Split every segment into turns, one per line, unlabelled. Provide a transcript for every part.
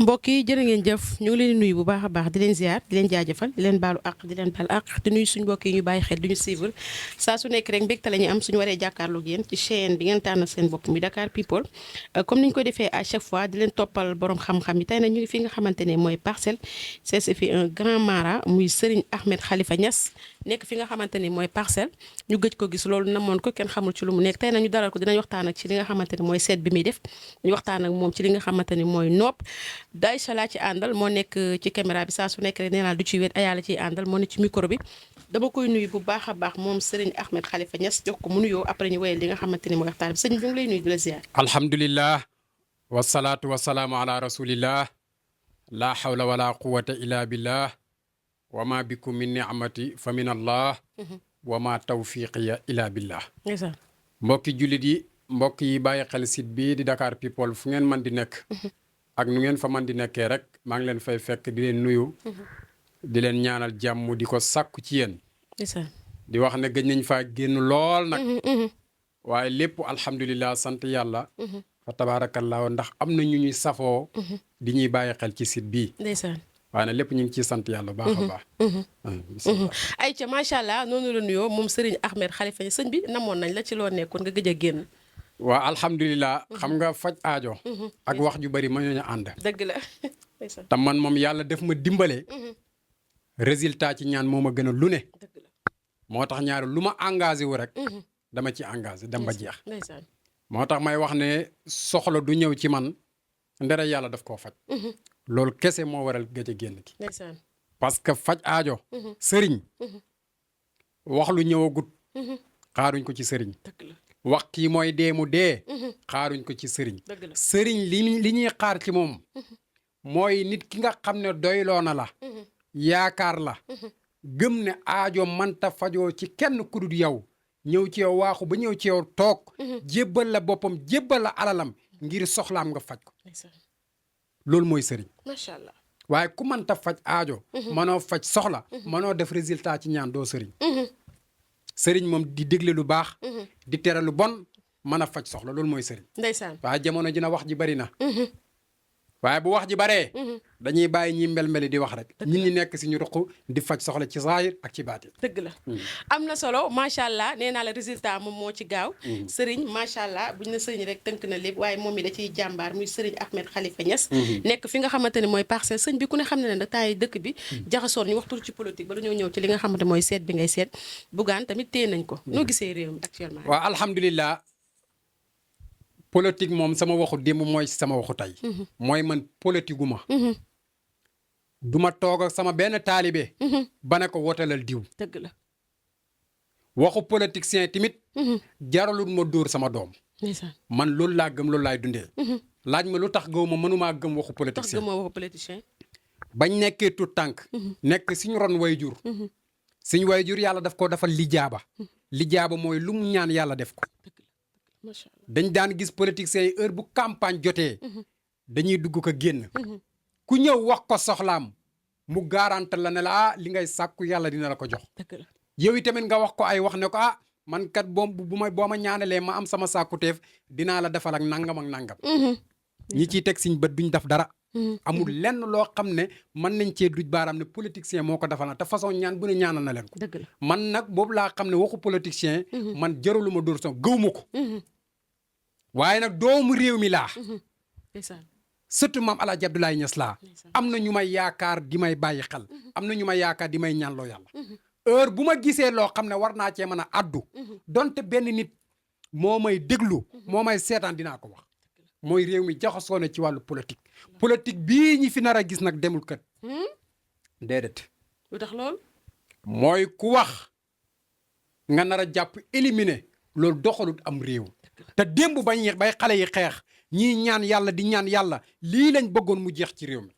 mbokk yi jërë ngeen jëf ñu ngi leen di nuyu bu baax a baax di leen ziar di leen jaajëfal di leen baalu àq di leen baal àq di nuyu suñu mbokk yi ñu bàyyi xel di ñu suivre saa su nekk rek mbégte la ñu am suñu waree jàkkaarloog yéen ci chaîne bi ngeen tànn seen bopp mi Dakar People comme ni ñu ko defee à chaque fois di leen toppal borom xam-xam yi tey nag ñu ngi fi nga xamante ne mooy Parcelles c'est fi un grand mara muy Serigne Ahmed Khalifa Niass nekk fi nga xamante ni mooy Parcelles ñu gëj ko gis loolu namoon ko kenn xamul ci lu mu nekk tey nag ñu dalal ko dinañ waxtaan ak ci li nga xamante ni mooy seet bi muy def ñu waxtaan ak moom ci li nga xamante ni mooy nopp Daïcha laa ci àndal moo nekk ci caméra bi saa su nekk rek nee naa du ci wet ayaa la ciy àndal moo nekk ci micro bi dama koy nuyu bu baax a baax moom Serigne Ahmed Khalifa Niass jox ko mu nuyoo après ñu woyal li nga xamante ni mooy waxtaan bi sëñ bi ñu ngi lay nuyu di la ziar.
alhamdulillah wasalaatu wasalaamu ala rasulillah la hawla wala quwata illa billah wa ma bikum min ni'mati fa min allah wa ma tawfiqiya illa billah mbokki jullit yi mbokk yi bàyyi xel site bii di Dakar People fu ngeen mën di nekk ak nu ngeen fa mën di nekkee rek maa ngi leen fay fekk di leen nuyu di leen ñaanal jàmm di ko sàkku ci yéen di wax ne gëj nañ faa génn lool nag waaye lépp alhamdulilah sant yàlla fa tabaarakallaahu ndax am na ñu ñuy safoo di ñuy bàyyi xel ci site bii waaye nag lépp ñu ngi ciy sant yàlla baax a baax
ayca macha allah noonu la nuyoo moom Serigne Ahmed Khalifa sëñ bi namoon nañ la ci loo nekkoon nga gëj a génn
waaw alhamdulilah xam nga faj aajo ak wax ju bari ma ñooñu ànd
dëgg la
te man moom yàlla def ma dimbale résultat ci ñaan moo ma gën a lu ne moo tax ñaari lu ma engagé wu rek dama ci engagé dem ba jeex moo tax may wax ne soxla du ñëw ci man ndere yàlla daf koo faj loolu kese moo waral gëj a génn ki parce que faj aajo sëriñ wax lu ñëwagut xaaruñ ko ci sëriñ wax kii mooy dee mu dee xaaruñ ko ci sëriñ sëriñ li ñuy xaar ci moom mooy nit ki nga xam ne doyloo na la yaakaar la gëm ne aajo manta fajoo ci kenn ku dul yow ñëw ci yow waaxu ba ñëw ci yow toog jébbal la boppam jébbal la alalam ngir soxlaam nga faj ko loolu mooy sëriñ
macha allah
waaye ku manta faj aajo mënoo faj soxla mënoo def résultat ci ñaan doo sëriñ sëriñ moom di dégle lu baax di tere lu bon mën a faj soxla loolu mooy sëriñ
ndeysaan
waaye jamono ji na wax ji bari na waaye bu wax ji baree dañuy bàyyi ñi mbel-mbeli di wax rek nit ñi nekk si ñu ruq di faj soxla ci zaahir ak ci baatin
dëgg la am na solo macha allah nee naa la résultat moom moo ci gaaw sëriñ macha allah buñ na sëriñ rek tënk na lépp waaye moom mi da ciy jàmbaar muy sëriñ Ahmed Khalifa Niass nekk fi nga xamante ne mooy Parcelles sëñ bi ku ne xam ne ne nag taay dëkk bi jaxasoon ñu waxtu ci politique ba dañoo ñëw ci li nga xamante mooy seet bi ngay seet Bougane tamit téye nañ ko noo gisee réew mi actuellement
waaw alhamdulilah politique moom sama waxu démb mooy sama waxu tey mooy man politique gu ma du ma toog ak sama benn taalibe ba ne ko wotalal diw
dëgg la
waxu politicien tamit jaralul ma dóor sama doom man loolu laa gëm loolu laay dundee laaj ma lu tax gaw ma mënumaa gëm waxu politicien bañ nekkee tout tànk nekk suñu ron wayjur suñu wayjur yàlla daf ko defal lijaaba mooy lu mu ñaan yàlla def ko dañ daan gis politiciens yi heure bu campagne jotee dañuy dugg ko génn ku ñëw wax ko soxlaam mu garante la ne la li ngay sàkku yàlla dina la ko jox yow itamit nga wax ko ay wax ne ko man kat boo ma ñaanalee ma am sama sàkkuteef dinaa la defal ak nangam ak nangam ñi ciy teg siñ bët duñ def dara amul lenn loo xam ne mën nañ cee duj baaraam ne politicien moo ko defal na te façon ñaan bu ne ñaanal na leen ko man nag boobu laa xam ne waxu politicien man jëraluma dóor son gëw ma ko waaye nag doomu réew mi laa surtout maam El Hadj Abdoulaye Niass laa am na ñu may yaakaar di may bàyyi xel am na ñu may yaakaar di may ñaanloo yàlla heure bu ma gisee loo xam ne war naa cee mën a addu donte benn nit moo may déglu moo may seetaan dinaa ko wax mooy réew mi jaxasoo na ci wàllu politique bii ñi fi nar a gis nag demul kët déedéet
lu tax lool
mooy ku wax nga nar a jàpp éliminer loolu doxalut am réew te démb bay xale yi xeex ñii ñaan yàlla di ñaan yàlla lii lañ bëggoon mu jeex ci réew mi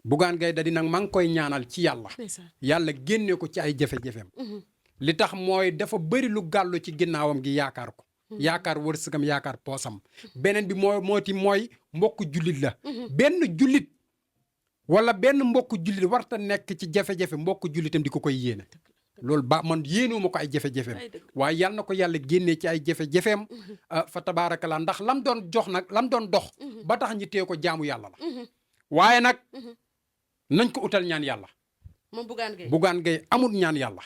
Bougane Gueye Dany nag maa ngi koy ñaanal ci yàlla génne ko ci ay jafe-jafeem li tax mooy dafa bëri lu gàllu ci ginnaawam gi yaakaar ko yaakaar wërsëgam yaakaar poosam beneen bi mooy mbokku jullit la benn jullit wala benn mbokku jullit warta nekk ci jafe-jafe mbokku jullitam di ko koy yéene loolu ba man yéenuma ko ay jafe-jafeem waaye yal na ko yàlla génnee ci ay jafe-jafeem fa tabaarakallaa ndax lam doon jox nag lam doon dox ba tax ñi tee ko jaamu yàlla la waaye nag nañ ko utal ñaan yàlla
moom
Bougane Gueye amul ñaan yàlla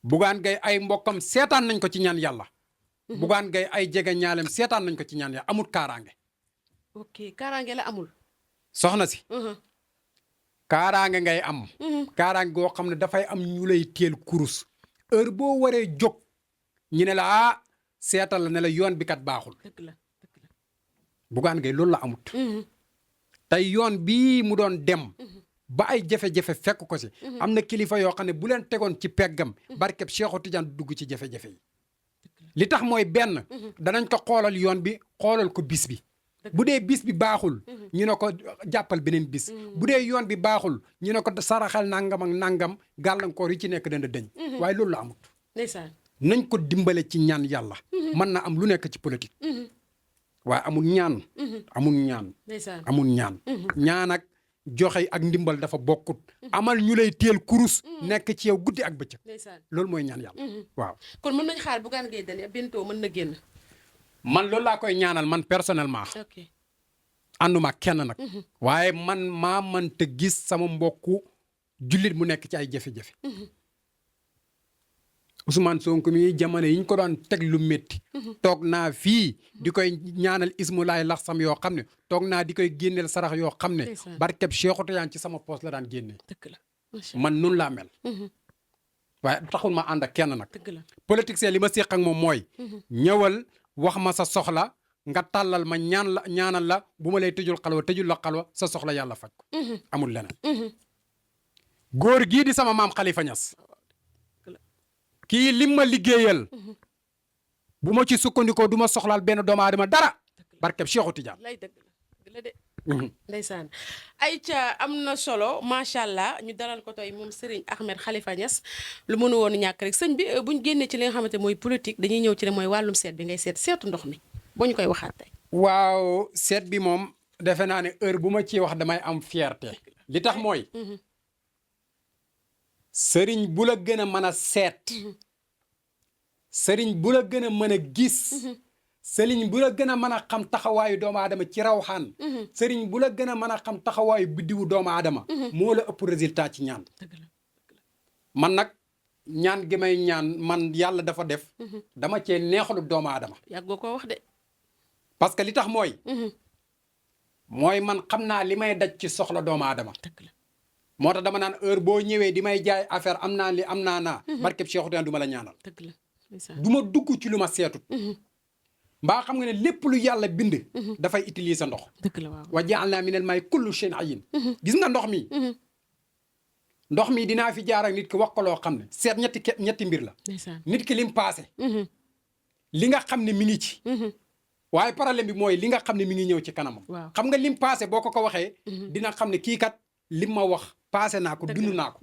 Bougane Gueye ay mbokkam seetaan nañ ko ci ñaan yàlla Bougane Gueye ay jege ñaalem seetaan nañ ko ci ñaan yàlla amul kaaraange
ok kaaraange la amul
soxna si kaaraange ngay am kaaraange goo xam ne dafay am ñu lay teel kurus heure boo waree jóg ñu ne la seetal la ne la yoon bi kat baaxul
dëgg la
Bougane Gueye loolu la amut tey yoon bii mu doon dem ba ay jafe-jafe fekk ko si am na kilifa yoo xam ne bu leen tegoon ci peggam barkeb Cheikhu Tidiane dugg ci jafe-jafe yi li tax mooy benn danañ ko xoolal yoon bi xoolal ko bis bi bu dee bis bi baaxul ñu ne ko jàppal beneen bis bu dee yoon bi baaxul ñu ne ko saraxal nangam ak nangam gàllankoor yi ci nekk dana dëñ waaye loolu la amut
ndeysaan
nañ ko dimbale ci ñaan yàlla mën na am lu nekk ci politique waaye amul ñaan amul ñaan amul ñaan ñaan ak joxe ak ndimbal dafa bokkut amal ñu lay teel kurus nekk ci yow guddi ak bëccëg loolu mooy ñaan yàlla waaw
kon mën nañ xaar Bougane Gueye Dany bientôt mën na génn
man loolu laa koy ñaanal man personnellement ànduma kenn nag waaye man maa mënta gis sama mbokku jullit mu nekk ci ay jafe-jafe Ousmane Sonko mi jamono yi ñu ko doon teg lu métti toog naa fii di koy ñaanal ismulaay lax sam yoo xam ne toog naa di koy génneel sarax yoo xam ne barkeb Cheikhu Tidiane ci sama poos la daan génnee man nun laa mel waaye taxul ma ànd ak kenn nag politicien li ma séq ak moom mooy ñëwal wax ma sa soxla nga tàllal ma ñaanal la bu ma lay tëjul la xalwa sa soxla yàlla faj ko amul leneen góor gii di sama maam Khalifa Niass kii lim ma liggéeyal bu ma ci sukkandikoo du ma soxlaal benn doomu aadama dara barkeb Cheikhu Tidiane
lay dëgg la de ndeysaan ay ca am na solo macha allah ñu dalal ko tey moom Serigne Ahmed Khalifa Niass lu mënu woon ñàkk rek sëñ bi buñ génnee ci li nga xamante mooy politique dañuy ñëw ci ne mooy wàllum seet bi ngay seetu ndox mi boo ñu koy waxaat tey
waaw seet bi moom defe naa ne heure bu ma ciy wax damay am fierté li tax mooy sëriñ bu la gën a mën a seet sëriñ bu la gën a mën a gis sëriñ bu la gën a mën a xam taxawaayu doomu aadama ci rawxaan sëriñ bu la gën a mën a xam taxawaayu biddiwu doomu aadama moo la ëpp résultat ci ñaan man nag ñaan gi may ñaan man yàlla dafa def dama cee neexalu doomu aadama
yàggoo koo wax de
parce que li tax mooy man xam naa li may daj ci soxla doomu aadama moo tax dama naan heure boo ñëwee di may jaay affaire am naa li am naa barkeb Cheikhu Tidiane du ma la ñaanal du ma dugg ci lu ma seetut mbaa xam nga ne lépp lu yàlla bind dafay utiliser ndox wa ja'alnaa minal maa'i kulli shay'in hayyin gis nga ndox mi dinaa fi jaar ak nit ki wax ko loo xam ne seet ñetti mbir la nit ki lim passé li nga xam ne mi ngi ci waaye problème bi mooy li nga xam ne mi ngi ñëw ci kanamam xam nga lim passé boo ko waxee dina xam ne kii kat lim ma wax passé naa ko dund naa ko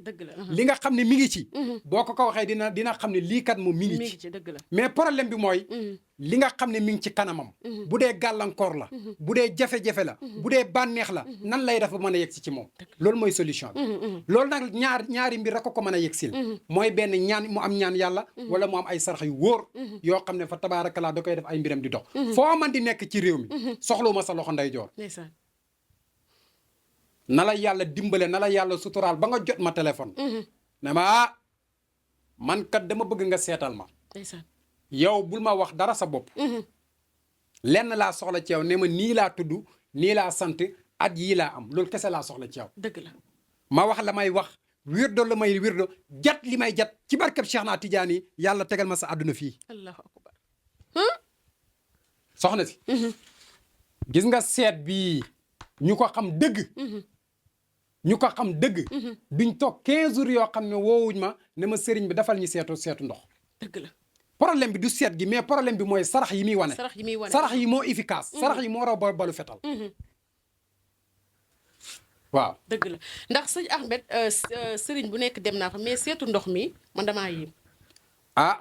li nga xam ne mi ngi ci boo ko waxee dina xam ne lii kat moom mi ngi ci mais problème bi mooy li nga xam ne mi ngi ci kanamam bu dee gàllankoor la bu dee jafe-jafe la bu dee bànneex la nan lay dafa mën a yegg si ci moom loolu mooy solution bi loolu nag ñaari mbir rek ko mën a yegg sil mooy benn ñaan mu am ñaan yàlla wala mu am ay sarax yu wóor yoo xam ne fa tabaarakallaa da koy def ay mbiram di dox foo man di nekk ci réew mi soxlawuma sa loxo ndeyjoor na la yàlla dimbale na la yàlla suturaal ba nga jot ma téléphone ne ma man kat dama bëgg nga seetal ma yow bul ma wax dara sa bopp lenn laa soxla ci yow ne ma nii laa tudd nii laa sant at yii laa am loolu kese laa soxla ci yow
dëgg la
ma wax la may wax wirdo la may wirdo jat li may jat ci barkeb Cheikh na Tidiane yi yàlla tegal ma sa àdduna fii
allahu akbar
soxna si gis nga seet bi ñu ko xam dëgg duñ toog 15 jours yoo xam ne woowuñ ma ne ma sëriñ bi dafal ñu seetu ndox
dëgg la
problème bi du seet gi mais problème bi mooy sarax yi muy wane sarax yi moo efficace sarax yi moo raw balu fetal waaw
dëgg la ndax sëñ Ahmed sëriñ bu nekk dem naa fa mais seetu ndox mi man damaa yéem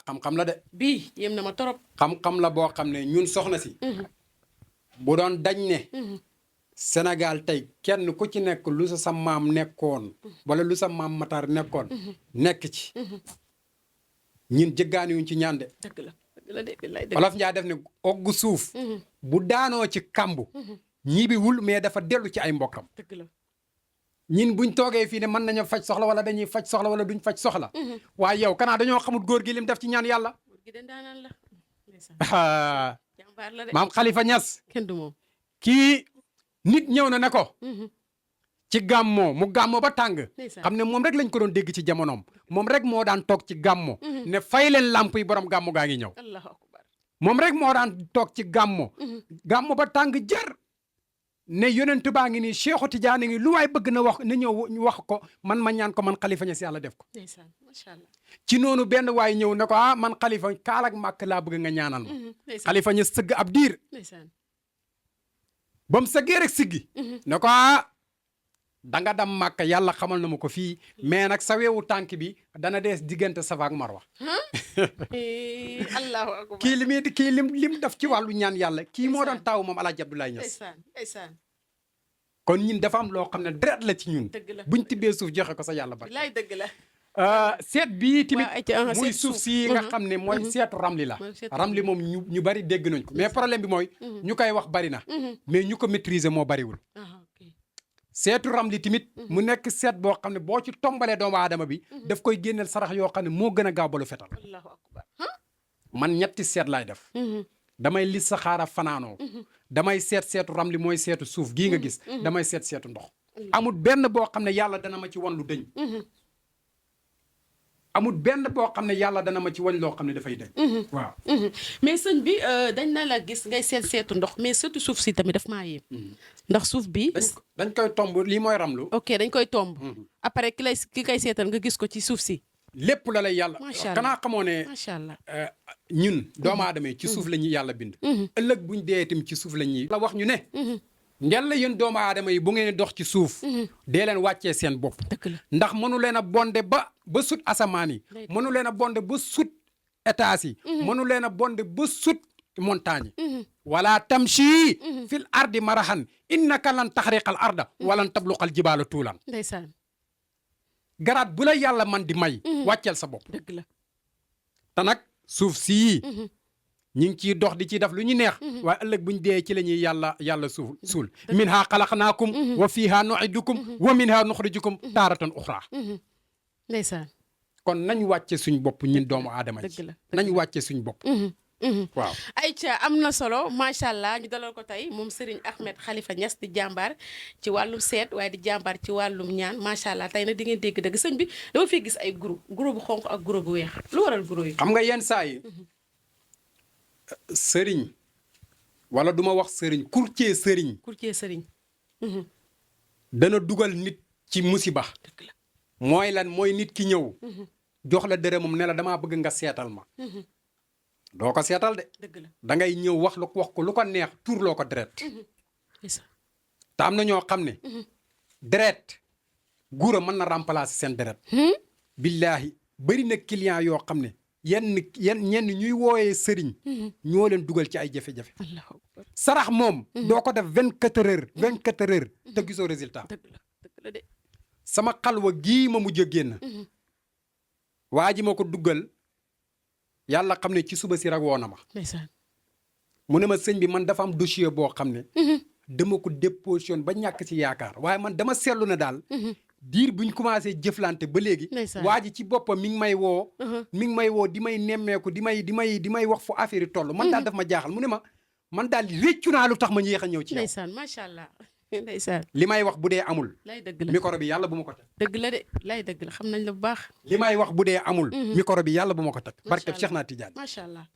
xam-xam la de
bii yéem na ma torop
xam-xam la boo xam ne ñun soxna si bu doon dañ ne Sénégal tey kenn ku ci nekk lu sa maam nekkoon wala lu sa maam Matar nekkoon nekk ci ñin jëggaaniwuñ ci ñaan de.
dëgg la de billaay dëgg.
Wolof Njaay def ne oggu suuf bu daanoo ci kambu ñibiwul mais dafa dellu ci ay mbokkam.
dëgg la.
ñin buñ toogee fii ne mën nañu faj soxla wala dañuy faj soxla wala duñ faj soxla waaye yow kanaa dañoo xamul góor gi lim def ci ñaan yàlla.
góor gi de ndaanaan la. jàmbaar la de.
maam Khalifa Niass.
kenn du moom.
kii nit ñëw na ne ko. ci gàmmoo mu gàmmoo ba tàng. xam ne moom rek lañ ko doon dégg ci jamonoom moom rek moo daan toog ci gàmmo. ne fay leen lamp yi borom gàmmu gaa ngi ñëw.
allahu akbar.
moom rek moo daan toog ci gàmmo. gàmmo ba tàng jër. ne yonent baa ngi nii Cheikhu Tidiane ngi lu waay bëgg na wax na ñëw wax ko man ma ñaan ko man Khalifa Niass yàlla def ko.
ndeysaan macha allah.
ci noonu benn waay ñëw ne ko man Khalifa kaalak màkk laa bëgg nga ñaanal ma. Khalifa Niass sëgg ab diir. ba mu sëggee rek siggi. ne ko danga dam màkk yàlla xamal na ma ko fii mais nag sa weewu tànk bi dana dees diggante Safa ak Marwa.
allahu akbar.
kii lim def ci wàllu ñaan yàlla kii moo doon taawu moom El Hadj Abdoulaye Niass. kon ñun dafa am loo xam ne deret la ci ñun.
dëgg la
buñ tibbee suuf joxe ko sa yàlla ba.
lay dëgg la.
seet bii tamit muy suuf si nga xam ne mooy seetu ramli la. ramli moom ñu bari dégg nañ ko mais problème bi mooy. ñu koy wax bari na. mais ñu ko maîtriser moo bariwul. seetu ramli tamit mu nekk seet boo xam ne boo ci tombalee doomu aadama bi daf koy génneel sarax yoo xam ne moo gën a gaaw balu fetal.
allahu akbar.
man ñetti seet laay def. damay lis sa xaara fanaanoo damay seetu ramli mooy seetu suuf gii nga gis damay seetu ndox amul benn boo xam ne yàlla dana ma ci wan lu dëñ amul benn boo xam ne yàlla dana ma ci wañ loo xam ne dafay dëñ waaw
mais sëñ bi dañ na la gis ngay seetu ndox mais surtout suuf si tamit daf maa yéem ndax suuf bi
dañ koy tomb lii mooy ramlu
ok dañ koy tomb après ki kay seetal nga gis ko ci suuf si
lépp la lay yàlla kanaa xamoo ne
macha allah
ñun doomu aadama yi ci suuf la ñuy yàlla bind ëllëg buñ dee itam ci suuf la ñuy la wax ñu ne ngel la yéen doomu aadama yi bu ngeen dox ci suuf dee leen wàccee seen bopp ndax mënu leen a bonde ba sut asamaan yi mënu leen a bonde ba sut étage yi mënu leen a bonde ba sut montagne yi wala tamshi fil ardi marahan innaka lan taxriqal arda walan tabluqal jibaala tuulan
ndeysaan
garaat bu la yàlla man di may wàcceel sa bopp
dëgg la
te nag suuf sii ñi ngi ciy dox di ciy def lu ñu neex waaye ëllëg buñ dee ci la ñuy yàlla suul minha xalaqnaakum wa fiha nu'idukum wa minha nuxrijukum taaratan uxra
ndeysaan
kon nañ wàcce suñ bopp ñun doomu aadama yi nañ wàcce suñ bopp waaw
ayca am na solo macha allah ñu dalal ko tey moom Serigne Ahmed Khalifa Niass di jàmbaar ci wàllum seet waaye di jàmbaar ci wàllum ñaan macha allah tey nag di ngeen dégg dëgg sëñ bi dama fi gis ay groupe bu xonq ak groupe bu weex lu waral groupe yi.
xam nga yenn saa yi sëriñ wala duma wax sëriñ courtier sëriñ dana dugal nit ci musiba.
dëgg la
mooy lan mooy nit ki ñëw jox la dërëmam ne la damaa bëgg nga seetal ma doo ko seetal de.
dëgg la
da ngay ñëw wax ko lu ko neex tuurloo ko deret te am na ñoo xam ne deret guura mën na remplacer seen deret billaahi bëri na client yoo xam ne ñenn ñuy wooyee sëriñ ñoo leen dugal ci ay jafe-jafe sarax moom doo ko def 24 heures te gisoo résultat.
dëgg la de
sama xalwa gii ma mujj a génn waa ji ma ko duggal yàlla xam ne ci suba si rek woo na ma. mu ne ma sëñ bi man dafa am dossier boo xam ne. dama ko déposition ba ñàkk ci yaakaar waaye man dama seetlu na daal. diir buñ commencé jëflante ba léegi. waa ji ci boppam mi ngi may woo. mi ngi may woo di may nemmeeku di may wax fu affaire yi toll. man daal daf ma jaaxal mu ne ma man daal réccu naa lu tax ma yéex a ñëw ci yow.
ndeysaan macha allah ndeysaan.
li may wax bu dee amul.
lay dëgg la
micro bi yàlla bu ma ko teg.
dëgg la de lay dëgg la xam nañ la bu baax.
li may wax bu dee amul. micro bi yàlla bu ma ko teg. barke Cheikh na Tidiane.
macha allah.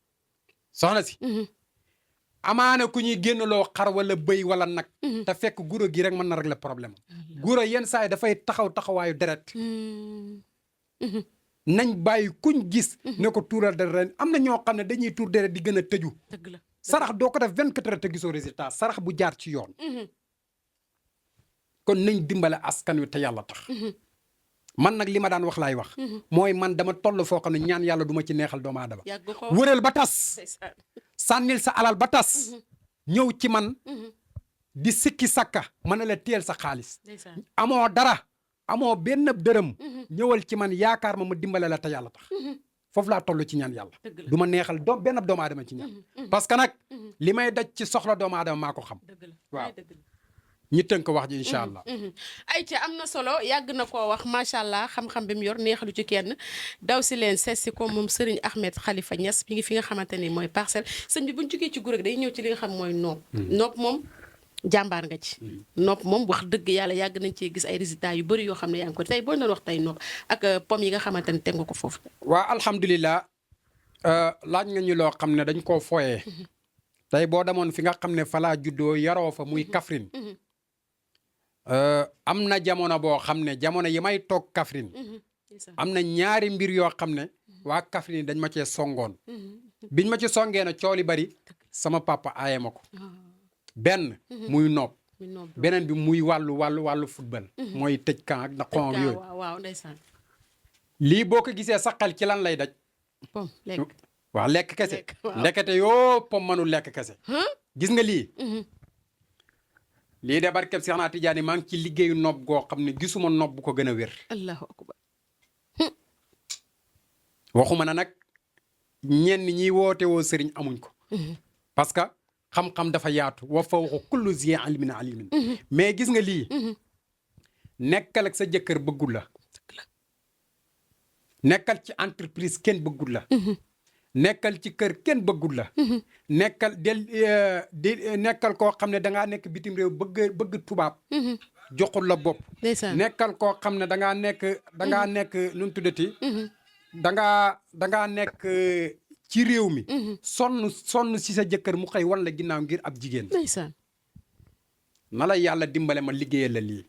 soxna si. amaana ku ñuy génnaloo xar wala bëy wala nag. te fekk guro gi rek mën na régler problème am. guro yenn saa yi dafay taxawaayu deret. nañ bàyyi kuñ gis. ne ko tuural deret am na ñoo xam ne dañuy tuur deret di gën a tëju.
dëgg la
sarax doo ko def 24 heures te gisoo résultat sarax bu jaar ci yoon. kon nañ dimbale askan wi te yàlla tax. man nag li ma daan wax laay wax. mooy man dama toll foo xam ne ñaan yàlla du ma ci neexal doomu aadama. wëreel ba tas. sànnil sa alal ba tas. ñëw ci man. di sikki sakka mën na la teel sa xaalis amoo dara amoo benn dërëm ñëwal ci man yaakaar ma dimbale la te yàlla tax foofu laa toll ci ñaan yàlla du ma neexal benn doomu aadama ci ñaan parce que nag li may daj ci soxla doomu aadama maa ko xam waaw ñi tënk wax ji incha allah.
ay ca am na solo yàgg na koo wax macha allah xam-xam bi mu yor neexalu ci kenn daw si leen seet si ko moom Serigne Ahmed Khalifa Niass mi ngi fi nga xamante ni mooy Parcelles sëñ bi buñ jógee ci guré day ñëw ci li nga xam mooy nopp. nopp moom jàmbaar nga ci. nopp moom wax dëgg yàlla yàgg nañ cee gis ay résultats yu bëri yoo xam ne yaa ngi ko tey boo doon wax tey nopp ak pomme yi nga xamante ne teg nga ko foofu.
waa alhamdulilah laaj nga ñu loo xam ne dañ koo foyee. tey boo demoon fi nga xam ne fa laa juddoo yaroo fa muy Kaffrine. am na jamono boo xam ne jamono yi may toog Kaffrine am na ñaari mbir yoo xam ne waa Kaffrine dañ ma cee songoon biñ ma ci songee na coow li bari sama papa aaye ma ko benn muy nopp beneen bi muy wàllu football mooy tëj kan ak na xonk yooyu
waaw ndeysaan
lii boo ko gisee sa xel ci lan lay daj
pom lekk
waaw lekk kese ndekete yoo pom mënul lekk kese gis nga lii lii de barkeb Seex na Tijaani maa ngi ci liggéeyu nopp goo xam ne gisuma nopp bu ko gën a wér.
allahu akbar.
waxuma na nag ñenn ñiy woote woo sëriñ amuñ ko. parce que xam-xam dafa yaatu wa fawqa kulli zi ilmin alimin mais gis nga lii. nekkal ak sa jëkkër bëggul la. nekkal ci entreprise kenn bëggul la. nekkal ci kër kenn bëggul la. nekkal nekkal koo xam ne dangaa nekk bitim réew bëgg tubaab. joxul la bopp. nekkal koo xam ne dangaa nekk nu mu tuddati. dangaa nekk ci réew mi. sonn si sa jëkkër mu xëy wan la ginnaaw ngir ab jigéen. na la yàlla dimbale ma liggéeyal la lii.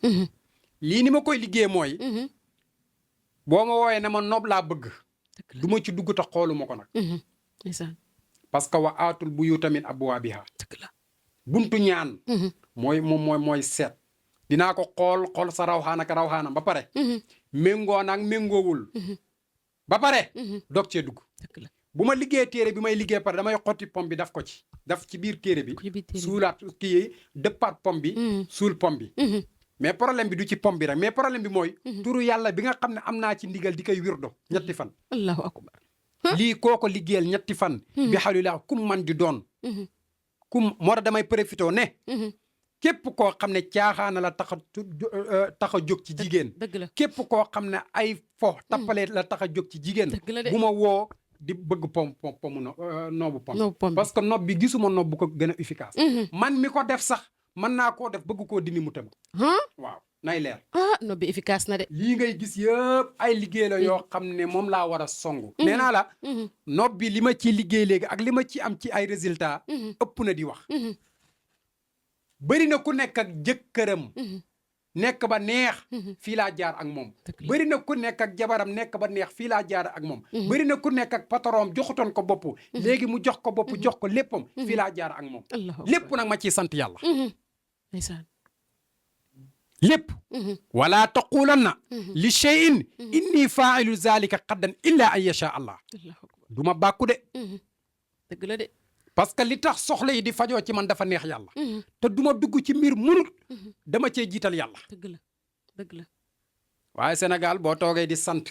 lii ni ma koy liggéey mooy. boo ma wooyee ne ma noob laa bëgg. du ma ci dugg ta xooluma ko nag. parce que wa aatul buyuuta min abwaabiha buntu ñaan. mooy seet. dinaa ko xool sa rawxaan ak rawxaanam ba pare. méngoo naag méngoowul. ba pare. doog cee dugg. bu ma liggéey téere bi may liggéey pare damay xotti pom bi daf ko ci. daf ci biir téere bi. suulaat kii dëppaat pom bi. suul pom bi. mais problème bi du ci pom bi rek mais problème bi mooy. turu yàlla bi nga xam ne am naa ci ndigal di koy wirdo ñetti fan.
allahu akbar.
lii kooko liggéeyal ñetti fan. bi xalilaa kum man di doon. moo tax damay profité ne. képp koo xam ne caaxaana la tax a jóg ci jigéen.
dëgg la
képp koo xam ne ay fo tappalee la tax a jóg ci jigéen. bu ma woo di bëgg noobu pom. parce que nob bi gisuma nob bu ko gën a efficace. man mi ko def sax. mën naa koo def bëgg koo dindi mu tëb. waaw nay leer.
nob bi efficace na de.
lii ngay gis yëpp ay liggéey la yoo xam ne moom laa war a songu. nee naa la. nob bi li ma ci liggéey léegi ak li ma ci am ci ay résultats. ëpp na di wax. bëri na ku nekk ak jëkkëram. nekk ba neex. fii laa jaar ak moom. bëri na ku nekk ak jabaram nekk ba neex fii laa jaar ak moom. bëri na ku nekk ak patron joxutoon ko bopp. léegi mu jox ko bopp jox ko léppam. fii laa jaar ak moom. lépp nag ma ciy sant yàlla. lépp. wala taqulanna li cheyin inni failu zalika xaddan illa an yasha allah. du ma bàkku de.
dëgg la de.
parce que li tax soxla yi di fajoo ci man dafa neex yàlla. te du ma dugg ci mbir munut. dama cee jiital yàlla.
dëgg la dëgg la.
waaye Sénégal boo toogee di sant.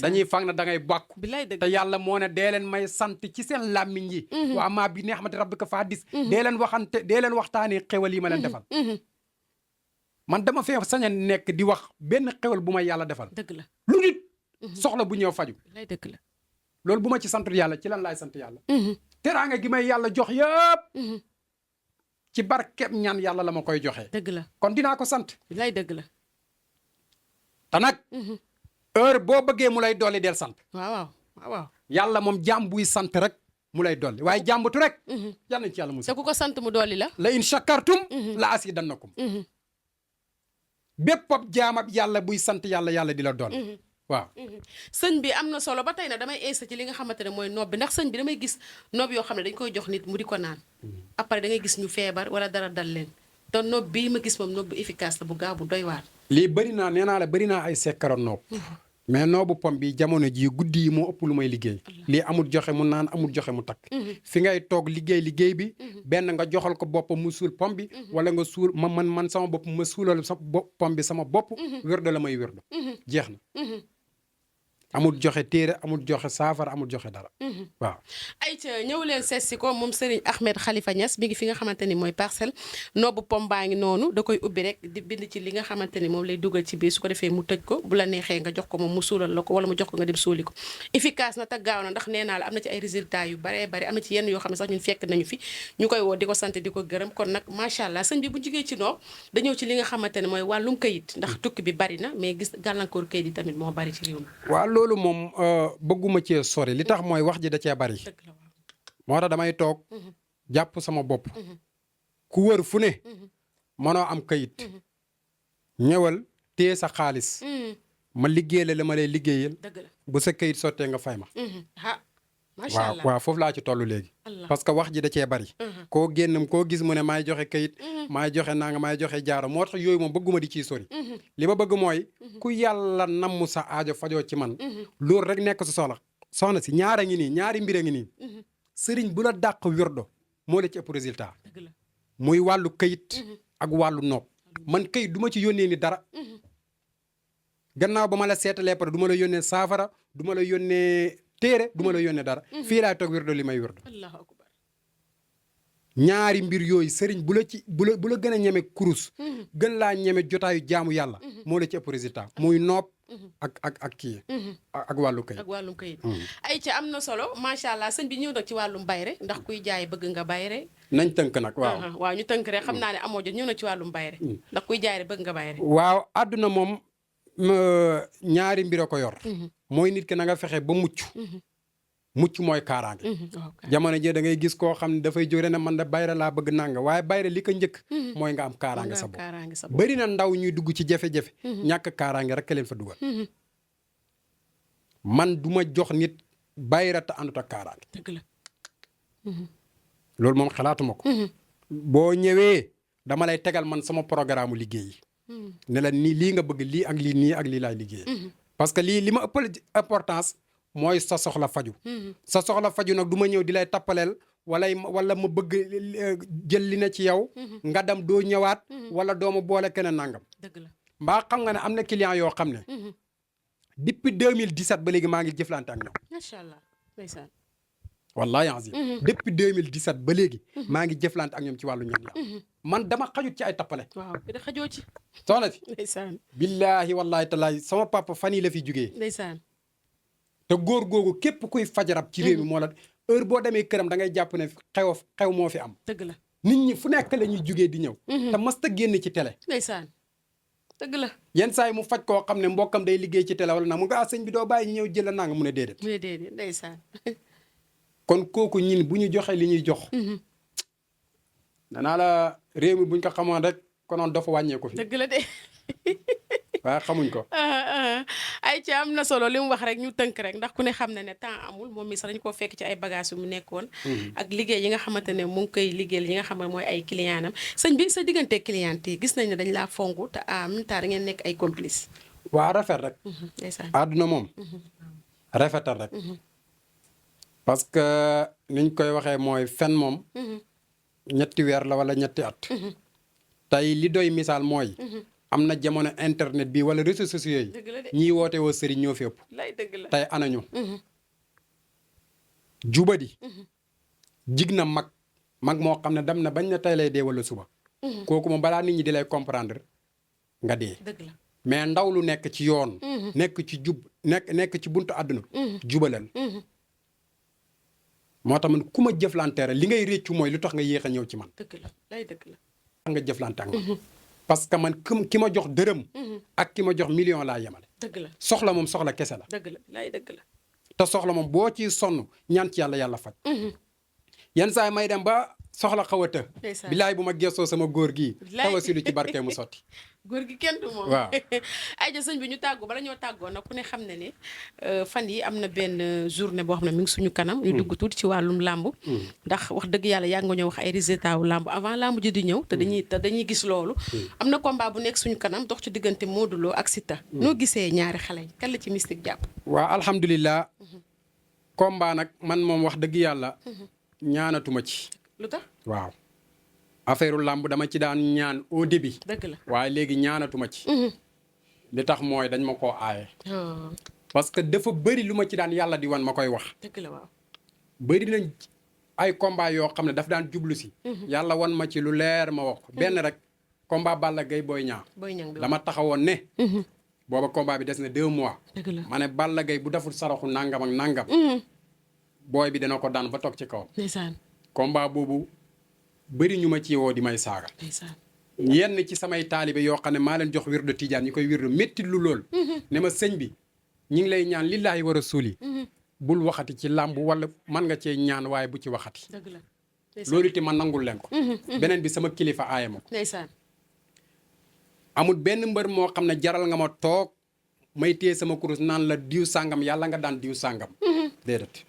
dañuy fang na da ngay bàkku. te yàlla moo ne dee leen may sant ci seen làmmiñ yi. waa maa bi ni'mati rabbika fa haddis. dee leen waxtaanee xewal yi ma leen defal. man dama fee sañ a nekk di wax benn xewal bu ma yàlla defal.
dëgg la
lu nit. soxla bu ñëw faju.
dëgg la.
loolu bu ma ci santul yàlla ci lan laay sant yàlla. teraanga gi may yàlla jox yëpp. ci barkeb ñaan yàlla la ma koy joxe.
dëgg la
kon dinaa ko sant.
lay dëgg la.
te nag. heure boo bëggee mu lay dolli del sant.
waaw.
yàlla moom jaam buy sant rek mu lay dolli waaye jàmbatu rek. yal nañ ci yàlla musal.
te ku ko sant mu dolli la.
la in shakartum. la asidannakum. bépp ab jaam ab yàlla buy sant yàlla di la dolli. waaw.
sëñ bi am na solo ba tey nag damay eesa ci li nga xamante ne mooy nob bi ndax sëñ bi damay gis nob yoo xam ne dañ koy jox nit mu di ko naan. après da ngay gis ñu feebar wala dara dal leen te nob bii ma gis moom nob bu efficace la bu gaaw bu doy waar.
lii bëri naa nee naa la bëri naa ay sekkara noob. mais noobu pom bi jamono jii guddi yi moo ëpp lu may liggéey. lii amul joxe mu naan amul joxe mu takk. fi ngay toog liggéey bi. benn nga joxal ko boppam mu suul pom bi. wala nga suul man sama bopp ma suulal sa pom bi sama bopp. wérdo la may wérdo. jeex na. amul joxe téere amul joxe saafara amul joxe dara. waaw.
ayca ñëw leen seet si ko moom Serigne Ahmed Khalifa Niass mi ngi fi nga xamante ni mooy parcelle noobu pom baa ngi noonu da koy ubbi rek di bind ci li nga xamante ni moom lay dugal ci biir su ko defee mu tëj ko bu la neexee nga jox ko moom mu suulal la ko wala mu jox ko nga dem suuli ko efficace na te gaaw na ndax nee naa la am na ci ay résultats yu baree bari am na ci yenn yoo xam ne sax ñun fekk nañu fi ñu koy woo di ko sant di ko gërëm kon nag macha allah sëñ bi bu jugee ci noo da ñëw ci li nga xamante ne mooy wàllum kayit ndax tukki bi bari na mais gis gàllankoor kayit yi tamit moo bari ci réew mi.
waaw loolu moom bëgguma cee sori li tax mooy wax ji da cee bari moo tax damay toog jàpp sama bopp ku wër fu ne mënoo am kayit ñëwal téye sa xaalis ma liggéeyal la ma lay liggéeyal bu sa kayit sottee nga fay ma waaw foofu laa ci toll léegi parce que wax ji da cee bari koo génn koo gis mu ne maay joxe kayit maay joxe nanga maay joxe jaaro moo tax yooyu moom bëgguma di ciy sori li ma bëgg mooy ku yàlla namm sa aajo fajoo ci man loolu rek nekk sa soxna si ñaara ngi nii ñaari mbir a ngi nii sëriñ bu la dàq wirdo moo la ci ëpp résultat muy wàllu kayit ak wàllu nopp man kayit du ma ci yónnee ni dara gannaaw ba ma la seetalee pare du ma la yónnee saafara du ma la yónnee téere du ma la yónnee dara fii laay toog wirdo li may wirdo ñaari mbir yooyu sëriñ bu la gën a ñeme kurus gën laa ñeme jotaayu jaamu yàlla moo la ci ëpp résultat muy nopp ak kii ak wàllu kayit
ak wàllum kayit ay ci am na solo macha allah sëñ bi ñëw nag ci wàllum bayre ndax kuy jaay bëgg nga bayre
nañ tënk nag waaw
ñu tënk rek xam naa ne amoo jot ñëw na ci wàllum bayre ndax kuy jaay rek bëgg nga bayre
waaw àdduna moom ñaari mbir a ko yor mooy nit ki na nga fexe ba mucc mooy kaaraange jamono ji da ngay gis koo xam ne dafay jóge ne man da bayre laa bëgg nanga waaye bayre li ko njëkk mooy nga am kaaraange sa bopp bëri na ndaw ñuy dugg ci jafe-jafe ñàkk kaaraange rek ka leen fa dugal man du ma jox nit bayre te àndut ak kaaraange
dëgg la
loolu moom xalaatuma ko boo ñëwee dama lay tegal man sama programme liggéey yi ne la nii lii nga bëgg lii ak lii nii ak lii laay liggéey parce que li ma ëppal importance mooy sa soxla faju sa soxla faju nag du ma ñëw di lay tappaleel wala ma bëgg jël li ne ci yow nga dem doo ñëwaat wala doo ma boole keneen nangam
dëgg la
mbaa xam nga ne am na client yoo xam ne depuis 2017 ba léegi maa ngi jëflante ak ñoom
macha allah ndeysaan
wallaahi azim depuis 2017 ba léegi maa ngi jëflante ak ñoom ci wàllu ñaan yàlla man dama xajut ci ay tappale
waaw da xajoo ci
soxna si
ndeysaan
billaahi wallaahi tallaahi sama papa fan yi la fi jugee
ndeysaan
te góor googu képp kuy fajarab ci réew mi moo la heure boo demee këram da ngay jàpp ne xew moo fi am
dëgg la
nit ñi fu nekk la ñuy jugee di ñëw te mas ta génn ci télé
ndeysaan dëgg la
yenn saa yi mu faj koo xam ne mbokkam day liggéey ci télé wala na mu nga sëñ bi doo bàyyi ñu ñëw jël la nanga mu ne déedéet
ndeysaan
kon kooku ñin bu ñu joxee li ñuy jox danaa la réew mi buñ ko xamoon rek konoon dafa wàññeeku fi
dëgg la de
waaye xamuñ ko
ay ci am na solo li mu wax rek ñu tënk rek ndax ku ne xam na ne temps amul moom mi sax dañu koo fekk ci ay bagages yu mu nekkoon ak liggéey yi nga xamante ne mu ngi koy liggéeyal yi nga xam ne mooy ay clientam sëñ bi sa diggante client yi gis nañ ne dañ laa fongu te en même temps da ngeen nekk ay complice
waa rafet rek
ndeysaan
àdduna moom rafetal rek parce que niñ koy waxee mooy fen moom ñetti weer la wala ñetti at tey li doy misaal mooy am na jamono internet bi wala réseaux sociaux yi ñii woote woo sëriñ ñoo fi ëpp tey anañu jubadi jig na mag moo xam ne dem na bañ na tey lay dee wala suba kooku moom balaa nit ñi di lay comprendre nga dee mais ndaw lu nekk ci yoon nekk ci jub nekk ci buntu àdduna jubalal moo tax man ku ma jëflanteere li ngay réccu mooy lu tax nga yéex a ñëw ci man
dëgg la
nga jëflante ak man parce que man ki ma jox dërëm ak ki ma jox million laa yemale
dëgg la
soxla moom soxla kese la
dëgg la
te soxla moom boo ciy sonn ñaan ci yàlla faj yenn saa yi may dem ba soxla xaw a të. bilaay bu ma gëstoo sama góor gii. tawasilu ci barke mu sotti.
góor gi kenn du moom.
waaw
ay ja sëñ bi ñu tàggoo bala ñoo tàggoo nag ku ne xam ne ne fan yi am na benn journée boo xam ne mi ngi suñu kanam. ñu dugg tuuti ci wàllum làmb. ndax wax dëgg yàlla yàgg nga ñoo wax ay résultats wu làmb avant làmb ji di ñëw. te dañuy gis loolu. am na combat bu nekk suñu kanam dox ci diggante Modou Lo ak Siteu. noo gisee ñaari xale yi kan la ci mystique jàpp.
waaw alhamdulilah. combat nag man moom wax dëgg yàlla. ñaanatuma ci.
lu tax
waaw. affaire làmb dama ci daan ñaan au début.
dëgg la
waaye léegi ñaanatuma ci. li tax mooy dañ ma koo aaye. parce que dafa bëri lu ma ci daan yàlla di wan ma koy wax.
dëgg la waaw.
bëri nañ ay combat yoo xam ne daf daan jublu si. yàlla wan ma ci lu leer ma wax benn rek combat Balla Gaye Boy Niang. dama taxawoon ne. booba combat bi des na 2 mois.
dëgg la
ma ne Balla Gaye bu deful saraxu nangam ak nangam. booy bi dana ko daan ba toog ci kawam.
ndeysaan.
combat boobu. bëri ñu ma ci woo di may saaga. yenn ci samay taalibe yoo xam ne maa leen jox wirdu tijaan ñi koy wirdu métti lu lool. ne ma sëñ bi ñi ngi lay ñaan lillaahi wa rasuuli bul waxati ci làmb wala man nga cee ñaan waaye bu ci waxati.
dëgg la
loolu itam ma nangul leen ko. beneen bi sama kilifa aaye ma ko.
ndeysaan.
amul benn mbër moo xam ne jaral nga ma toog may téye sama kurus naan la diw sàngam yàlla nga daan diw sàngam. déedéet.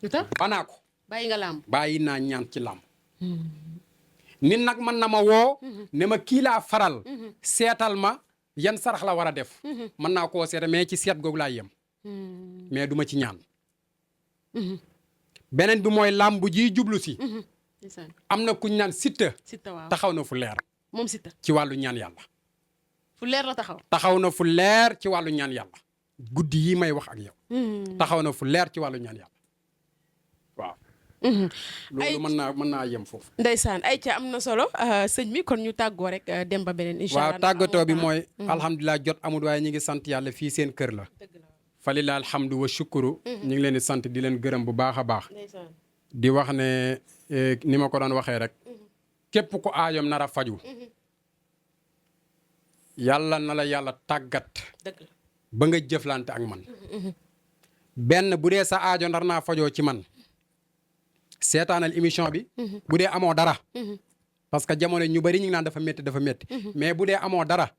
lu tax
banaa ko.
bàyyi nga làmb.
bàyyi naa ñaan ci làmb. nit nag mën na ma woo ne ma kii laa faral seetal ma yan sarax la war a def mën naa koo seeta mais ci seet googu laa yem mais duma ci ñaan beneen bi mooy làmb ji jublu si am na kuñ naan Siteu taxaw na fu leer
moom Siteu
ci wàllu ñaan yàlla
fu leer la
taxaw na fu leer ci wàllu ñaan yàlla guddi yi may wax ak yow taxaw na fu leer ci wàllu ñaan yàlla waaw loolu mën naa yem foofu.
ndeysaan ay ca am na solo sëñ mi kon ñu tàggoo rek dem ba beneen incha allah.
waaw tàggatoo bi mooy. alhamdulilah jot amul waaye ñu ngi sant yàlla fii seen kër la. falila alhamdu wa shukuru. ñu ngi leen di sant di leen gërëm bu baax a baax. di wax ne ni ma ko doon waxee rek. képp ku aajom nar a faju. yàlla na la yàlla tàggat. ba nga jëflante ak man. benn bu dee sa aajo nar naa fajoo ci man. seetaanal émission bi. bu dee amoo dara. parce que jamono ñu bari ñu ngi naan dafa métti mais bu dee amoo dara.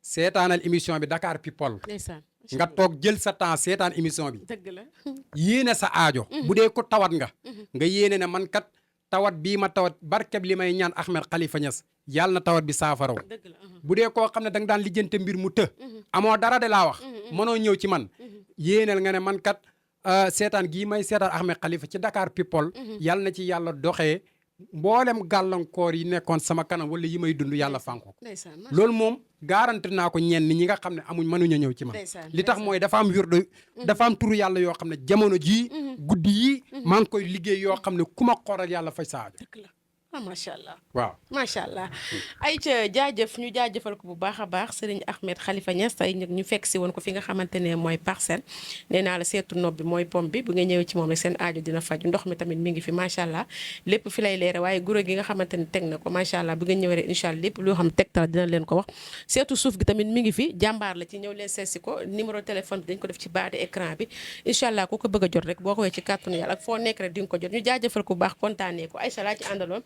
seetaanal émission bi Dakar People. nga toog jël sa temps seetaan émission bi.
dëgg la.
yéene sa aajo. bu dee ko tawat nga. nga yéene ne man kat tawat bii ma tawat barkeb li may ñaan Ahmed Khalifa Niass yàlla na tawat bi saafaraw. bu dee koo xam ne da nga daan lijjante mbir mu të. amoo dara de laa wax. mënoo ñëw ci man. yéeneel nga ne man kat. seetaan gii may seetaan Ahmed Khalifa ci Dakar People. yàlla na ci yàlla doxee mboolem gàllankoor yi nekkoon sama kanam wala yi may dund yàlla fànq ko. loolu moom garanti naa ko ñenn ñi nga xam ne mënuñu ñëw ci man. li tax mooy dafa am wirdu dafa am turu yàlla yoo xam ne jamono jii. guddi yi maa ngi koy liggéey yoo xam ne ku ma xool rek yàlla fay saajo.
macha allah
waaw
macha allah ay ca jaajëf ñu jaajëfal ko bu baax a baax Serigne Ahmed Khalifa Niass tey ñu fekk si woon ko fi nga xamante ne mooy Parcelles nee naa la seetu nopp bi mooy pom bi bu nga ñëwee ci moom rek seen aajo dina faju ndox mi tamit mi ngi fi macha allah lépp fi lay leere waaye guro gi nga xamante ne teg na ko macha allah bu nga ñëwee rek incha allah lépp loo xam tegtal dina leen ko wax seetu suuf gi tamit mi ngi fi jàmbaar la ci ñëw leen seesi ko numéro téléphone bi dañ ko def ci bas de écran bi incha allah ku ko bëgg a jot rek boo ko wee ci kàttanu yàlla ak foo nekk rek di nga ko jot ñu jaajëfal ko bu baax kontaanee ko Aïcha laa ci àndaloon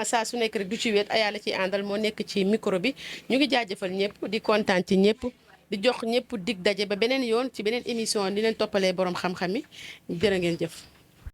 saa su nekk rek du ci wéet ayaa la ciy àndal moo nekk ci micro bi ñu ngi jaajëfal ñëpp di kontaan ci ñëpp di jox ñëpp dig daje ba beneen yoon ci beneen émission di leen toppalee borom xam-xam yi jërë ngeen jëf